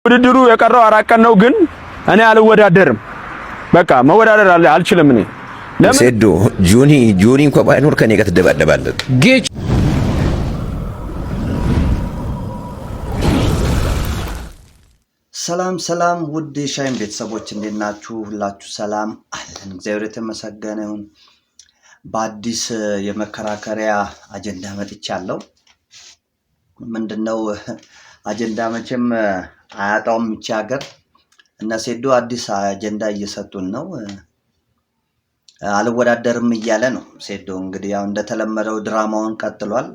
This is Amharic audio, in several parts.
ውድድሩ የቀረው 4 ቀን ነው፣ ግን እኔ አልወዳደርም። በቃ መወዳደር አልችልም እኔ። ለምን? ሴዶ፣ ጆኒ፣ ጆኒ እንኳ ባይኖር ከኔ ጋር ትደባደባለህ። ጌች። ሰላም ሰላም፣ ውድ የሻይን ቤተሰቦች፣ እንዴት ናችሁ? ሁላችሁ ሰላም አለን። እግዚአብሔር የተመሰገነ ይሁን። በአዲስ የመከራከሪያ አጀንዳ መጥቻለሁ። ምንድነው አጀንዳ? መቼም አያጣውም ይቺ ሀገር። እነ ሴዶ አዲስ አጀንዳ እየሰጡን ነው። አልወዳደርም እያለ ነው ሴዶ። እንግዲህ ያው እንደተለመደው ድራማውን ቀጥሏል።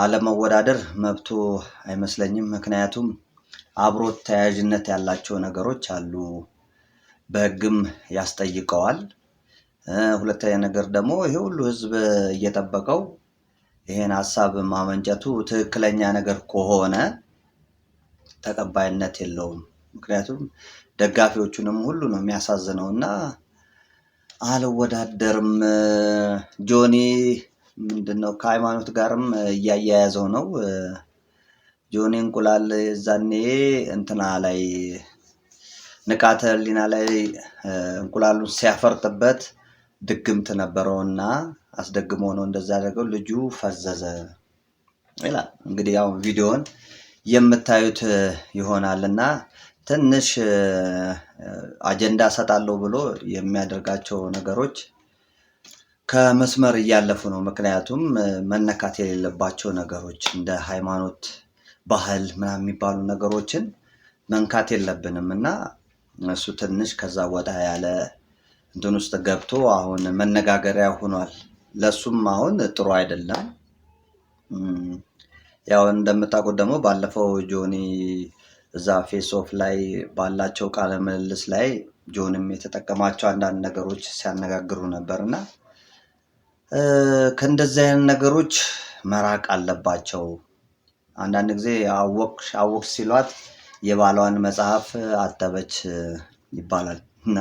አለመወዳደር መብቱ አይመስለኝም። ምክንያቱም አብሮት ተያያዥነት ያላቸው ነገሮች አሉ፣ በሕግም ያስጠይቀዋል። ሁለተኛ ነገር ደግሞ ይሄ ሁሉ ሕዝብ እየጠበቀው ይሄን ሀሳብ ማመንጨቱ ትክክለኛ ነገር ከሆነ ተቀባይነት የለውም። ምክንያቱም ደጋፊዎቹንም ሁሉ ነው የሚያሳዝነው እና አልወዳደርም፣ ጆኒ ምንድነው ከሃይማኖት ጋርም እያያያዘው ነው። ጆኒ እንቁላል የዛኔ እንትና ላይ፣ ንቃተ ህሊና ላይ እንቁላሉን ሲያፈርጥበት ድግምት ነበረውና አስደግሞ ነው እንደዛ ያደረገው። ልጁ ፈዘዘ ይላል። እንግዲህ ያው ቪዲዮን የምታዩት ይሆናል እና ትንሽ አጀንዳ እሰጣለሁ ብሎ የሚያደርጋቸው ነገሮች ከመስመር እያለፉ ነው። ምክንያቱም መነካት የሌለባቸው ነገሮች እንደ ሃይማኖት፣ ባህል ምናምን የሚባሉ ነገሮችን መንካት የለብንም እና እሱ ትንሽ ከዛ ወጣ ያለ እንትን ውስጥ ገብቶ አሁን መነጋገሪያ ሆኗል። ለእሱም አሁን ጥሩ አይደለም። ያው እንደምታውቁት ደግሞ ባለፈው ጆኒ እዛ Face Off ላይ ባላቸው ቃለ ምልልስ ላይ ጆንም የተጠቀማቸው አንዳንድ ነገሮች ሲያነጋግሩ ነበር እና ከእንደዚህ አይነት ነገሮች መራቅ አለባቸው። አንዳንድ ጊዜ አወቅሽ አወቅሽ ሲሏት የባሏን መጽሐፍ አጠበች ይባላል እና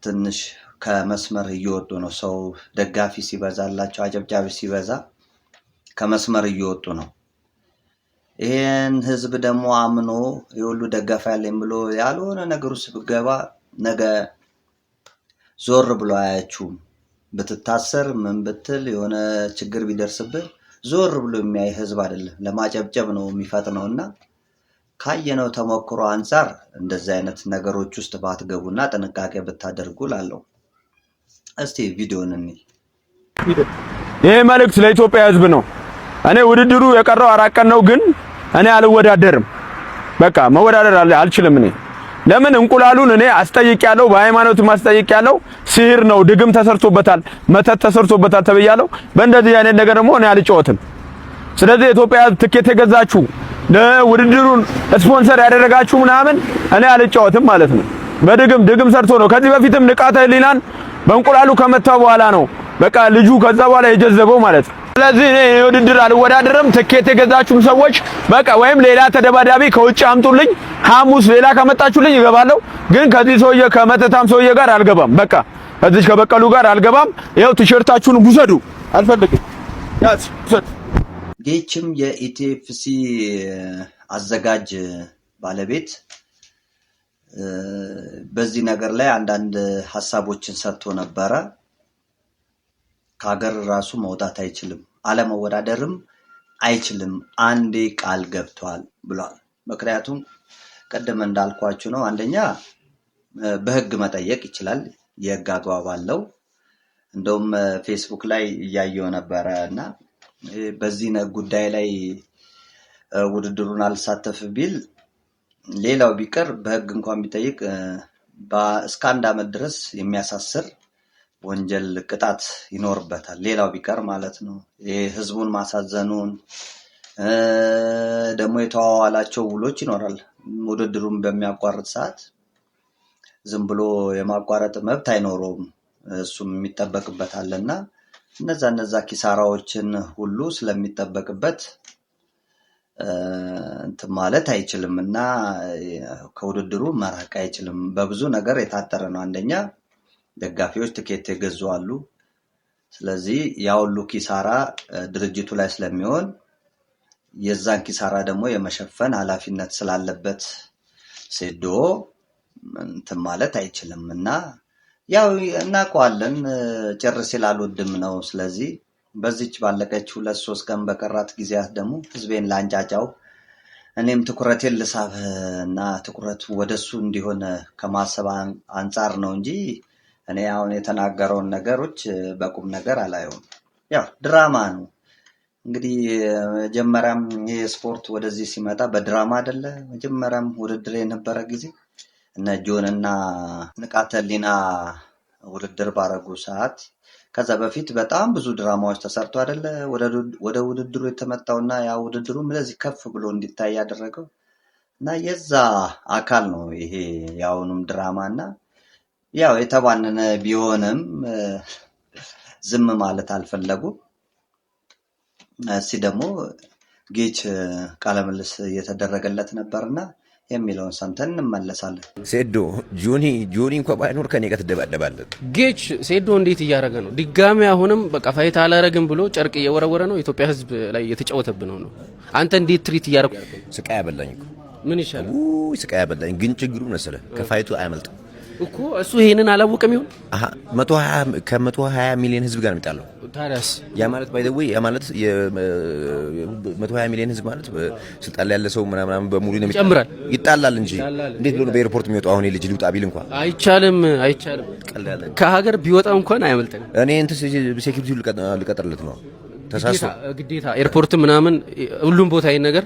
ትንሽ ከመስመር እየወጡ ነው። ሰው ደጋፊ ሲበዛላቸው፣ አጨብጫቢ ሲበዛ ከመስመር እየወጡ ነው። ይሄን ህዝብ ደግሞ አምኖ የሁሉ ደጋፊ ያለኝ ብሎ ያልሆነ ነገር ውስጥ ብገባ ነገ ዞር ብሎ አያችሁም። ብትታሰር፣ ምን ብትል፣ የሆነ ችግር ቢደርስብህ ዞር ብሎ የሚያይ ህዝብ አይደለም። ለማጨብጨብ ነው የሚፈጥነው እና ካየነው ተሞክሮ አንጻር እንደዚህ አይነት ነገሮች ውስጥ ባትገቡና ጥንቃቄ ብታደርጉ ላለው። እስቲ ቪዲዮን እንይ። ይሄ መልእክት ለኢትዮጵያ ህዝብ ነው። እኔ ውድድሩ የቀረው 4 ቀን ነው፣ ግን እኔ አልወዳደርም። በቃ መወዳደር አልችልም እኔ። ለምን? እንቁላሉን እኔ አስጠይቄያለሁ፣ በሃይማኖትም አስጠይቄያለሁ። ሲህር ነው፣ ድግም ተሰርቶበታል፣ መተት ተሰርቶበታል ተብያለሁ። በእንደዚህ አይነት ነገር ደግሞ እኔ አልጫወትም። ስለዚህ የኢትዮጵያ ህዝብ፣ ትኬት የገዛችሁ፣ ለውድድሩን ስፖንሰር ያደረጋችሁ ምናምን፣ እኔ አልጫወትም ማለት ነው። በድግም ድግም ሰርቶ ነው። ከዚህ በፊትም ንቃተ ህሊናን በእንቁላሉ ከመታው በኋላ ነው በቃ ልጁ ከዛ በኋላ የጀዘበው ማለት ነው። ስለዚህ እኔ የውድድር አልወዳደርም። ትኬት የገዛችሁም ሰዎች በቃ ወይም ሌላ ተደባዳቢ ከውጭ አምጡልኝ። ሐሙስ ሌላ ከመጣችሁልኝ እገባለሁ። ግን ከዚህ ሰውዬ፣ ከመተታም ሰውዬ ጋር አልገባም። በቃ ከዚህ ከበቀሉ ጋር አልገባም። ይኸው ቲሸርታችሁን ውሰዱ፣ አልፈልግም። ያዝ፣ ውሰዱ። ጌችም የ ETFC አዘጋጅ ባለቤት በዚህ ነገር ላይ አንዳንድ ሀሳቦችን ሰጥቶ ነበረ። ከሀገር ራሱ መውጣት አይችልም፣ አለመወዳደርም አይችልም፣ አንዴ ቃል ገብቷል ብሏል። ምክንያቱም ቅድም እንዳልኳችሁ ነው። አንደኛ በህግ መጠየቅ ይችላል፣ የህግ አግባብ አለው። እንደውም ፌስቡክ ላይ እያየው ነበረ እና በዚህ ጉዳይ ላይ ውድድሩን አልሳተፍ ቢል ሌላው ቢቀር በህግ እንኳን ቢጠይቅ እስከ አንድ ዓመት ድረስ የሚያሳስር ወንጀል ቅጣት ይኖርበታል። ሌላው ቢቀር ማለት ነው። ይሄ ህዝቡን ማሳዘኑን ደግሞ የተዋዋላቸው ውሎች ይኖራል። ውድድሩን በሚያቋርጥ ሰዓት ዝም ብሎ የማቋረጥ መብት አይኖረውም። እሱም የሚጠበቅበት አለና እነዛ እነዛ ኪሳራዎችን ሁሉ ስለሚጠበቅበት እንትን ማለት አይችልም እና ከውድድሩ መራቅ አይችልም። በብዙ ነገር የታጠረ ነው። አንደኛ ደጋፊዎች ትኬት የገዙ አሉ። ስለዚህ ያ ሁሉ ኪሳራ ድርጅቱ ላይ ስለሚሆን የዛን ኪሳራ ደግሞ የመሸፈን ኃላፊነት ስላለበት ሴዶ እንትን ማለት አይችልም እና ያው እናውቀዋለን፣ ጭር ሲል አልወድም ነው። ስለዚህ በዚች ባለቀች 2-3 ቀን በቀራት ጊዜያት ደግሞ ህዝቤን ላንጫጫው፣ እኔም ትኩረቴን ልሳብ እና ትኩረቱ ወደሱ እንዲሆን ከማሰብ አንጻር ነው እንጂ እኔ አሁን የተናገረውን ነገሮች በቁም ነገር አላየውም። ያው ድራማ ነው እንግዲህ። መጀመሪያም ይሄ ስፖርት ወደዚህ ሲመጣ በድራማ አይደለ? መጀመሪያም ውድድር የነበረ ጊዜ እነ ጆን እና ንቃተ ህሊና ውድድር ባረጉ ሰዓት ከዛ በፊት በጣም ብዙ ድራማዎች ተሰርቶ አይደለ ወደ ውድድሩ የተመጣውና ያ ውድድሩ እንደዚህ ከፍ ብሎ እንዲታይ ያደረገው እና የዛ አካል ነው ይሄ የአሁኑም ድራማ እና ያው የተባነነ ቢሆንም ዝም ማለት አልፈለጉም። እስቲ ደግሞ ጌች ቃለ ምልልስ እየተደረገለት ነበርና የሚለውን ሰምተን እንመለሳለን። ሴዶ ጆኒ ጆኒ እንኳ ባይኖር ከኔ ጋር ትደባደባለን። ጌች ሴዶ እንዴት እያደረገ ነው? ድጋሚ አሁንም በቃ fight አላረግም ብሎ ጨርቅ እየወረወረ ነው። ኢትዮጵያ ሕዝብ ላይ እየተጫወተብን ነው። አንተ እንዴት treat እያደረግ ስቃይ ያበላኝ እኮ። ምን ይሻላል? ውይ ስቃይ ያበላኝ። ግን ችግሩ መሰለህ ከ fight ኡ አያመልጥም እኮ። እሱ ይሄንን አላወቅም ይሆን? አሃ፣ 120 ከ120 ሚሊዮን ህዝብ ጋር ነው የሚጣለው። ታዲያስ? ያ ማለት by the way ያ ማለት የ120 ሚሊዮን ህዝብ ማለት ስልጣን ላይ ያለ ሰው ምናምን በሙሉ ነው። ይጨምራል። ይጣላል እንጂ እንዴት ብሎ ነው በ airport የሚወጣው? አሁን ልጅ ልውጣ ቢል እንኳን አይቻልም፣ አይቻልም። ከሀገር ቢወጣ እንኳን አያመልጥም። እኔ እንትን security ልቀጥርለት ነው ተሳስቶ። ግዴታ airport ምናምን ሁሉም ቦታ ይሄን ነገር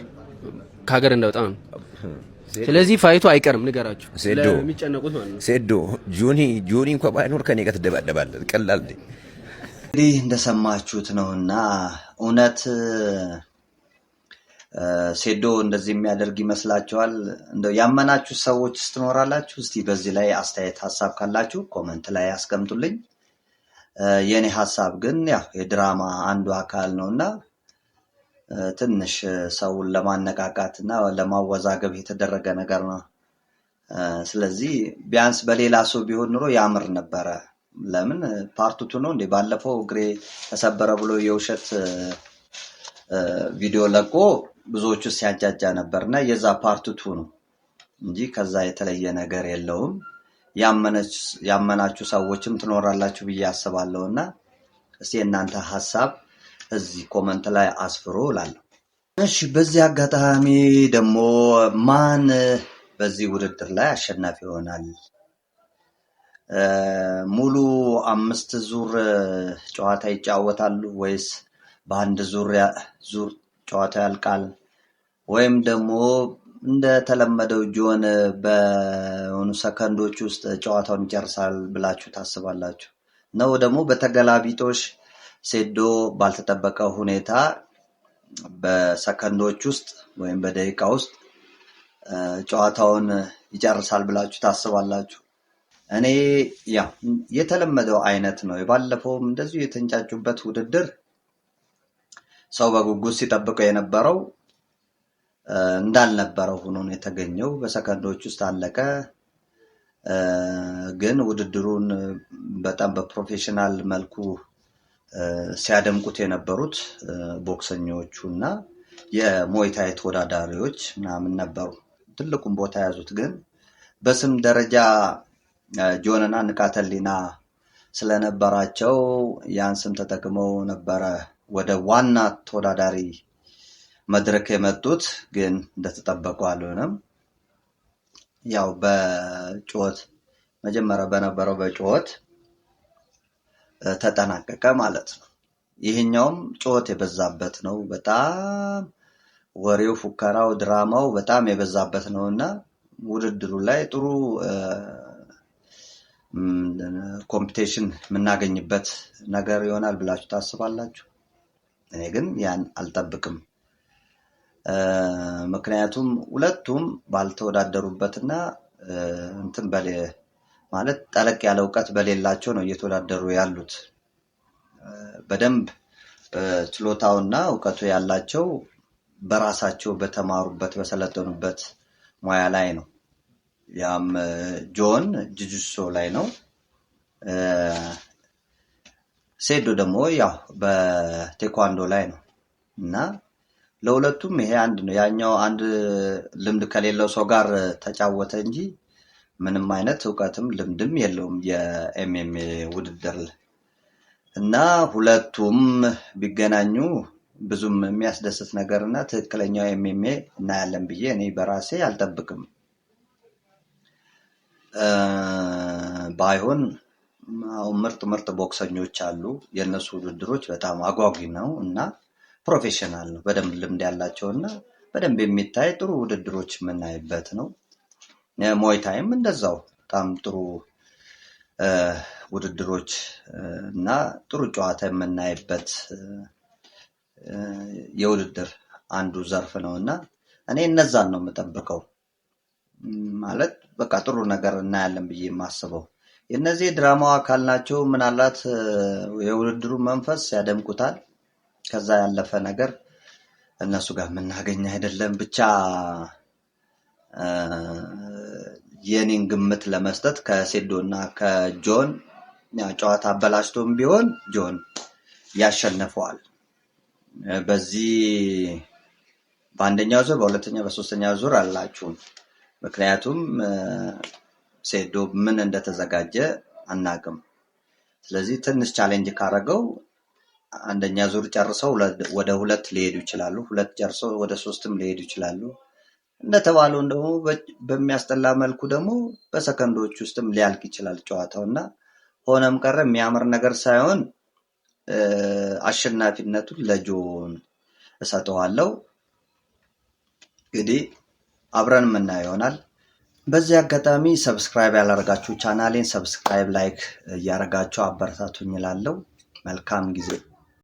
ከሀገር እንዳይወጣ ነው። ስለዚህ fight ኡ አይቀርም፣ ንገራቸው ሴዶ ለሚጨነቁት ማለት ነው። ሴዶ ጆኒ ጆኒ እንኳ ባይኖር ከኔ ጋር ትደባደባለህ። ቀላል እንዴ? እንግዲህ እንደሰማችሁት ነውና እውነት ሴዶ እንደዚህ የሚያደርግ ይመስላችኋል? እንደው ያመናችሁ ሰዎች ስትኖራላችሁ እስቲ በዚህ ላይ አስተያየት ሀሳብ ካላችሁ comment ላይ አስቀምጡልኝ። የኔ ሀሳብ ግን ያው የድራማ አንዱ አካል ነውና ትንሽ ሰውን ለማነቃቃት እና ለማወዛገብ የተደረገ ነገር ነው። ስለዚህ ቢያንስ በሌላ ሰው ቢሆን ኑሮ ያምር ነበረ። ለምን part two ነው እንዴ? ባለፈው እግሬ ተሰበረ ብሎ የውሸት ቪዲዮ ለቆ ብዙዎቹ ሲያጃጃ ነበርና የዛ part two ነው እንጂ ከዛ የተለየ ነገር የለውም። ያመናችሁ ሰዎችም ትኖራላችሁ ብዬ አስባለሁና እስቲ የእናንተ ሀሳብ እዚህ comment ላይ አስፍሩ እላለሁ። እሺ፣ በዚህ አጋጣሚ ደግሞ ማን በዚህ ውድድር ላይ አሸናፊ ይሆናል? ሙሉ 5 ዙር ጨዋታ ይጫወታሉ ወይስ በአንድ ዙር ጨዋታ ያልቃል? ወይም ደግሞ እንደተለመደው ጆን በሆኑ ሰከንዶች ውስጥ ጨዋታውን ይጨርሳል ብላችሁ ታስባላችሁ? ነው ደግሞ በተገላቢጦሽ ሴዶ ባልተጠበቀ ሁኔታ በሰከንዶች ውስጥ ወይም በደቂቃ ውስጥ ጨዋታውን ይጨርሳል ብላችሁ ታስባላችሁ? እኔ ያው የተለመደው አይነት ነው። የባለፈውም እንደዚሁ የተንጫጩበት ውድድር ሰው በጉጉት ሲጠብቀው የነበረው እንዳልነበረው ሆኖ ነው የተገኘው። በሰከንዶች ውስጥ አለቀ። ግን ውድድሩን በጣም በ professional መልኩ ሲያደምቁት የነበሩት ቦክሰኞቹና የሞይታይ ተወዳዳሪዎች ምናምን ነበሩ። ትልቁን ቦታ የያዙት ግን በስም ደረጃ ጆንና ንቃተ ህሊና ስለነበራቸው ያን ስም ተጠቅመው ነበረ ወደ ዋና ተወዳዳሪ መድረክ የመጡት። ግን እንደተጠበቀው አልሆነም። ያው በጩኸት መጀመሪያ በነበረው በጩኸት ተጠናቀቀ ማለት ነው። ይሄኛውም ጩኸት የበዛበት ነው። በጣም ወሬው፣ ፉከራው፣ ድራማው በጣም የበዛበት ነውና ውድድሩ ላይ ጥሩ competition የምናገኝበት ነገር ይሆናል ብላችሁ ታስባላችሁ? እኔ ግን ያን አልጠብቅም። ምክንያቱም ሁለቱም ባልተወዳደሩበትና እንትን በሌ ማለት ጠለቅ ያለ እውቀት በሌላቸው ነው እየተወዳደሩ ያሉት። በደንብ ችሎታውና እውቀቱ ያላቸው በራሳቸው በተማሩበት በሰለጠኑበት ሙያ ላይ ነው። ያም ጆን ጁጂትሱ ላይ ነው። ሴዶ ደግሞ ያው በቴኳንዶ ላይ ነው እና ለሁለቱም ይሄ አንድ ነው። ያኛው አንድ ልምድ ከሌለው ሰው ጋር ተጫወተ እንጂ ምንም አይነት እውቀትም ልምድም የለውም የ MMA ውድድር እና ሁለቱም ቢገናኙ ብዙም የሚያስደስት ነገር እና ትክክለኛው MMA እናያለን ብዬ እኔ በራሴ አልጠብቅም። ባይሆን አሁን ምርጥ ምርጥ ቦክሰኞች አሉ። የእነሱ ውድድሮች በጣም አጓጊ ነው እና professional ነው። በደንብ ልምድ ያላቸው እና በደንብ የሚታይ ጥሩ ውድድሮች የምናይበት ነው። Muay Thai ም እንደዛው በጣም ጥሩ ውድድሮች እና ጥሩ ጨዋታ የምናይበት የውድድር አንዱ ዘርፍ ነው እና እኔ እነዛን ነው የምጠብቀው። ማለት በቃ ጥሩ ነገር እናያለን ብዬ የማስበው የእነዚህ ድራማው አካል ናቸው። ምናልባት የውድድሩ መንፈስ ያደምቁታል። ከዛ ያለፈ ነገር እነሱ ጋር የምናገኝ አይደለም። ብቻ የኔን ግምት ለመስጠት ከሴዶ እና ከጆን ጨዋታ አበላሽቶም ቢሆን ጆን ያሸንፈዋል። በዚህ በአንደኛው ዙር፣ በሁለተኛ፣ በሶስተኛ ዙር አላችሁም። ምክንያቱም ሴዶ ምን እንደተዘጋጀ አናቅም። ስለዚህ ትንሽ challenge ካረገው አንደኛ ዙር ጨርሰው ወደ ሁለት ሊሄዱ ይችላሉ። ሁለት ጨርሰው ወደ ሶስትም ሊሄዱ ይችላሉ። እንደተባለው ደግሞ በሚያስጠላ መልኩ ደግሞ በሰከንዶች ውስጥም ሊያልቅ ይችላል ጨዋታው እና ሆነም ቀረ የሚያምር ነገር ሳይሆን አሸናፊነቱን ለጆን እሰጠዋለሁ። እንግዲህ አብረን የምናየው ይሆናል። በዚህ አጋጣሚ subscribe ያላረጋችሁ ቻናሌን subscribe፣ like እያረጋችሁ አበረታቱኝ እላለሁ። መልካም ጊዜ።